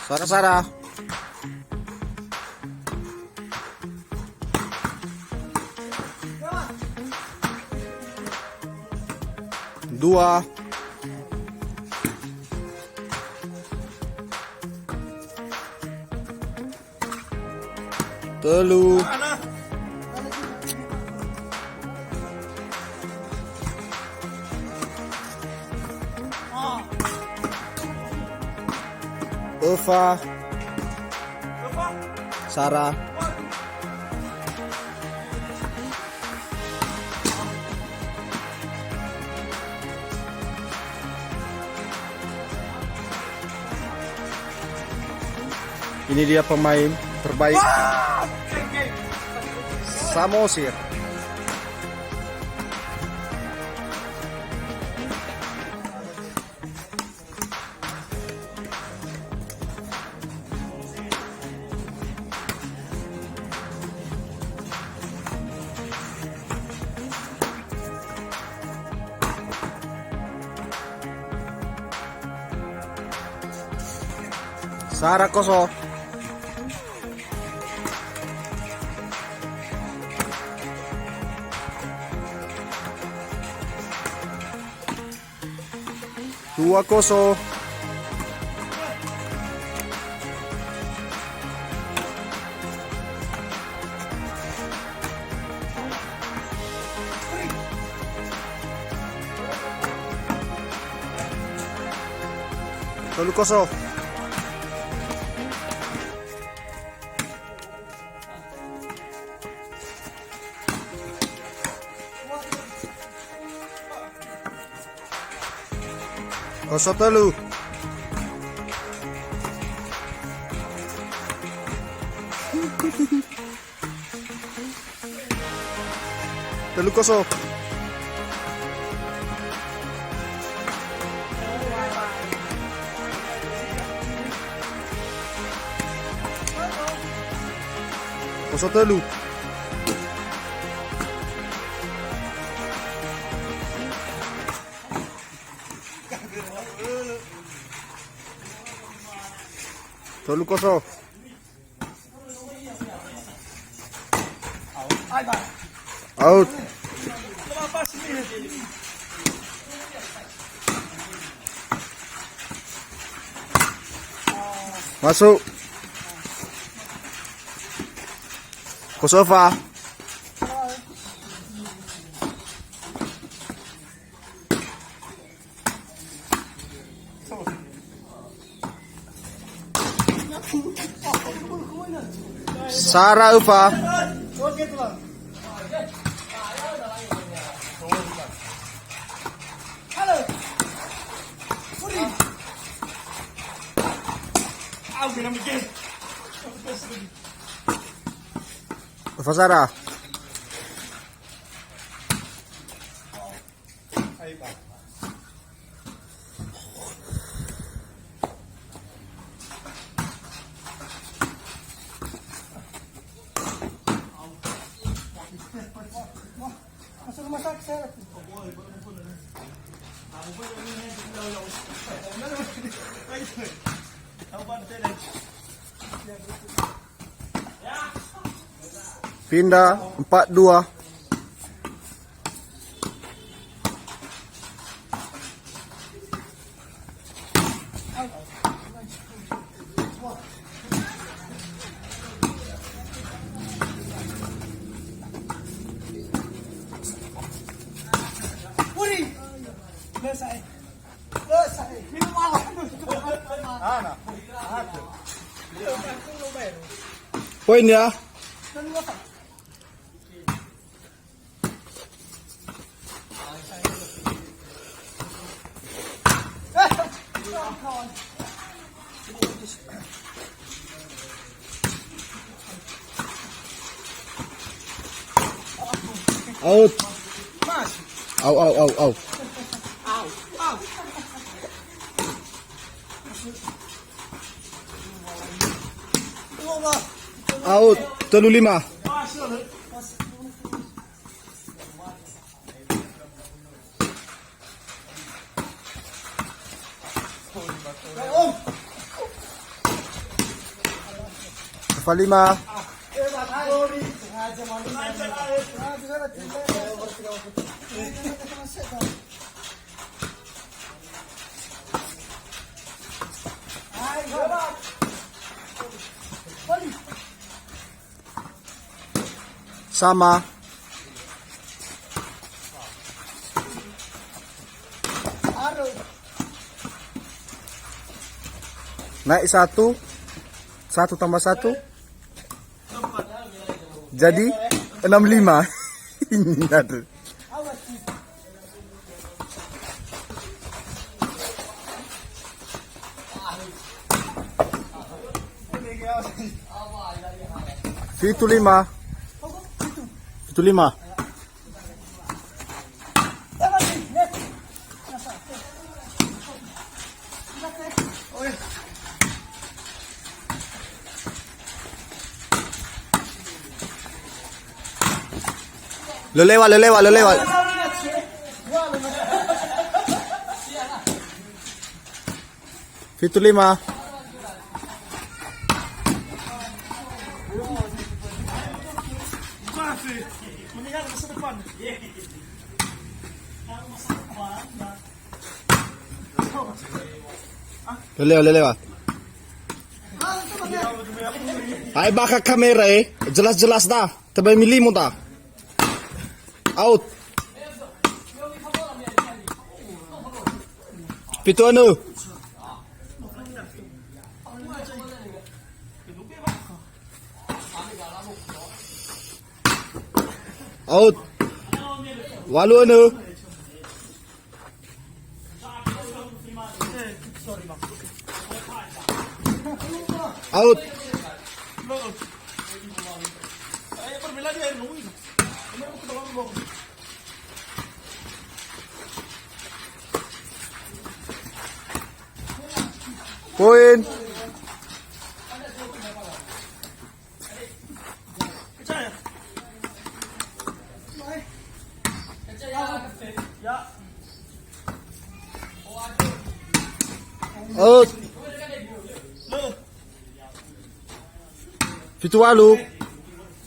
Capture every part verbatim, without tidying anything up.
Sara-sara. Dua. Telu. Öfa. Sara. Ini dia pemain terbaik Samosir. Sara koso. Dua koso. Tolu koso. Koso telu. Telu koso. Koso telu. Tolu koso. Out. Masuk. Koso fa. Sara öfa. Öfa sara. Masuk rumah sakit saya. Pindah empat dua. Poin ya. Out. Au, au, au, au. Out, telu lima. Palima. Sama. Naik satu, satu tambah satu, jadi enam lima. Aduh. Fitu lima. Fitu lima. Lö lewat, lö lewat, lö lewat. Fitu lima. Lö lewat, lö lewat. Hai bakha kamera, eh. Jelas-jelas da. Tebai milimu da. Out. Fitu anu. Out. Walu anu. Out. Poin. Out. Fitu walu.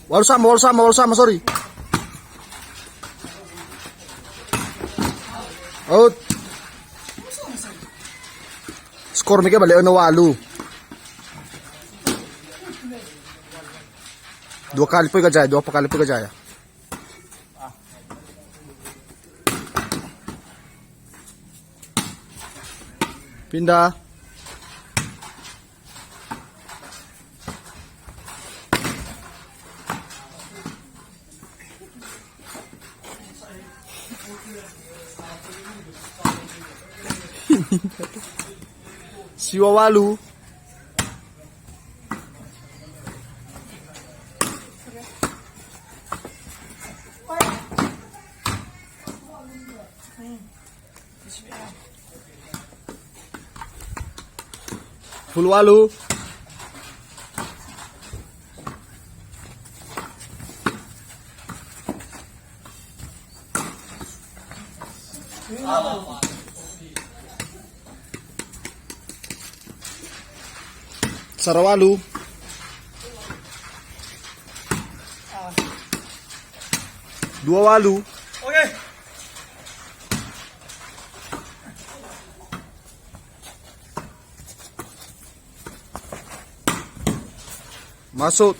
Walu sama, walu sama, walu sama, sorry. Out. Skor mege bale enam walu. Dua kali poi gajaya, dua kali poi gajaya. Pindah. Siwa walu. Fulu walu. Sarawalu. Dua walu. Oke. Masuk.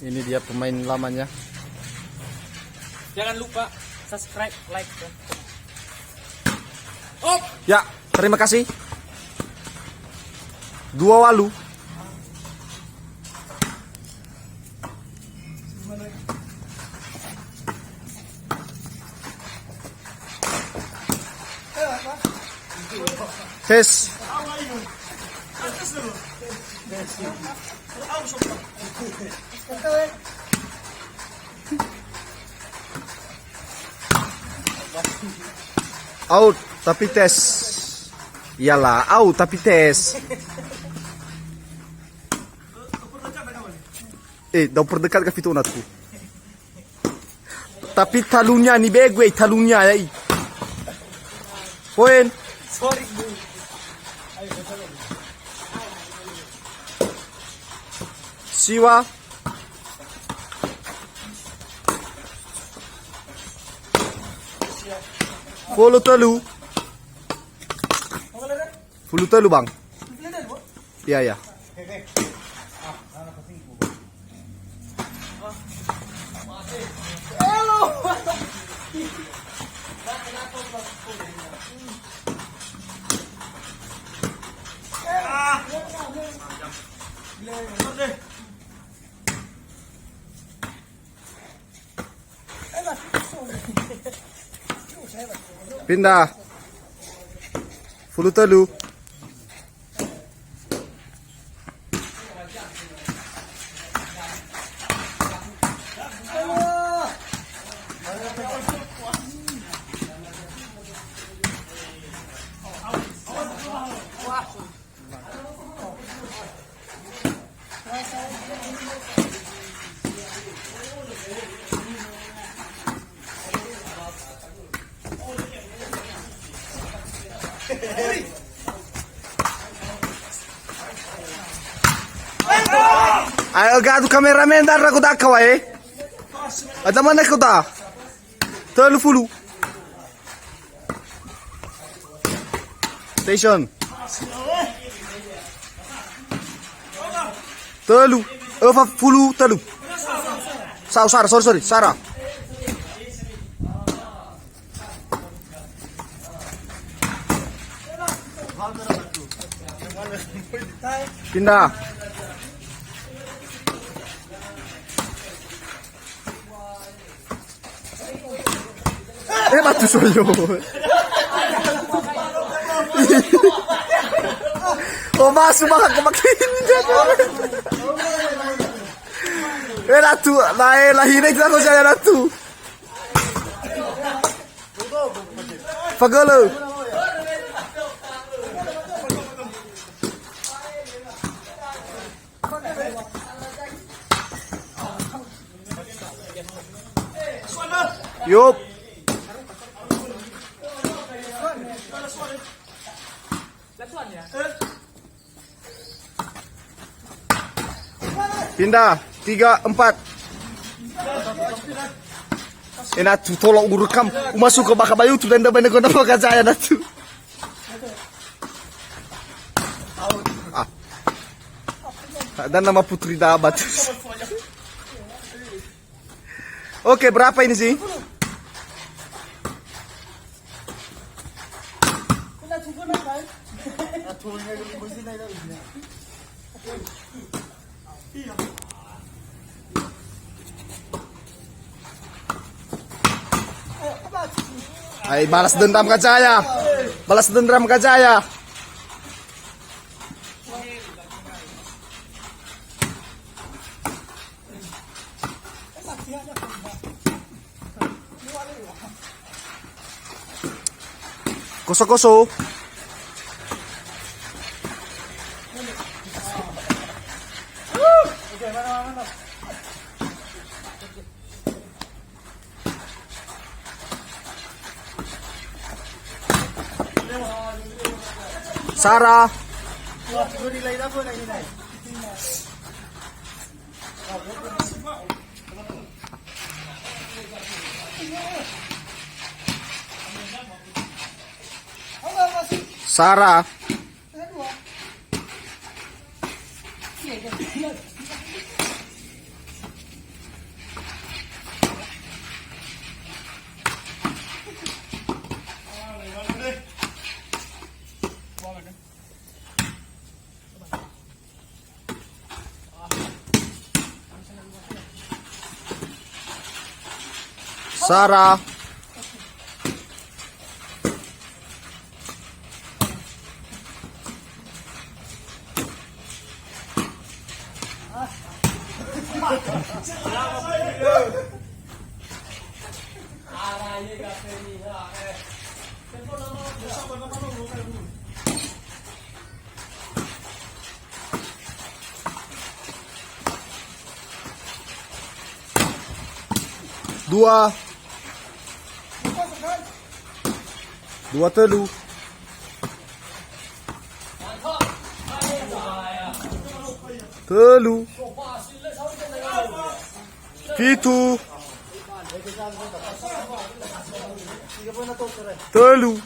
Ini dia pemain lamanya. Jangan lupa subscribe, like, dan komen. Op. Ya, terima kasih. Dua walu. Tes. Out, tapi tes. Iyalah, out, tapi tes. Eh, da'ö perdekat ka fitu onatku. Tapi talunya ni begu, eh, talunya ya, i. Poin. Siwa. Fulu telu. Fulu telu, Bang. Iya, iya. Pindah. Fulu telu. Ayo, gadu kameramen, dara ko daka wae. Ada mana kota? Telu fulu. Station. Telu. Öfa fulu telu. Sa-, Sarah, sorry, sorry, Sarah. Pindah. Eh, batu soyo. Oh, masuk banget ke makin. Eh, latu, lae, lahina kita kau saya latu. Fagolo. Yup. Pindah, tiga, empat. Enatu, tolong urekam. Umasuk ke bakal bayu tu dan dah benda kau nampak kaca ya natu. Ah. Dan nama Putri Dabat. Oke, berapa ini sih? Hai, balas dendam Kacaya. Balas dendam Kacaya. Koso-koso. Sarah. Sarah. Sarah. Dua. Dua telu. Tölu. Fitu. Tölu.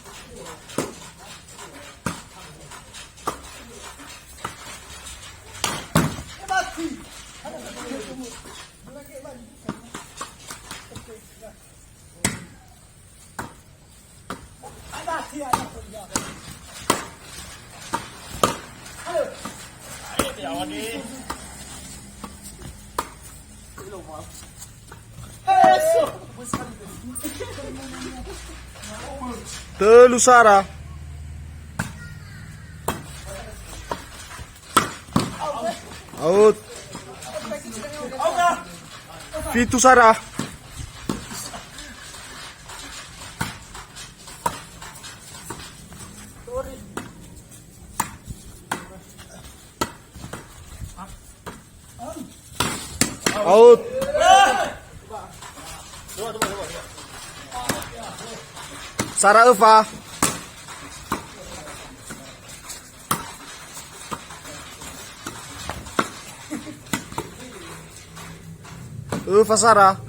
Tölu sara. Out. Fitu sara. Out. Sara öfa. Öfa sara.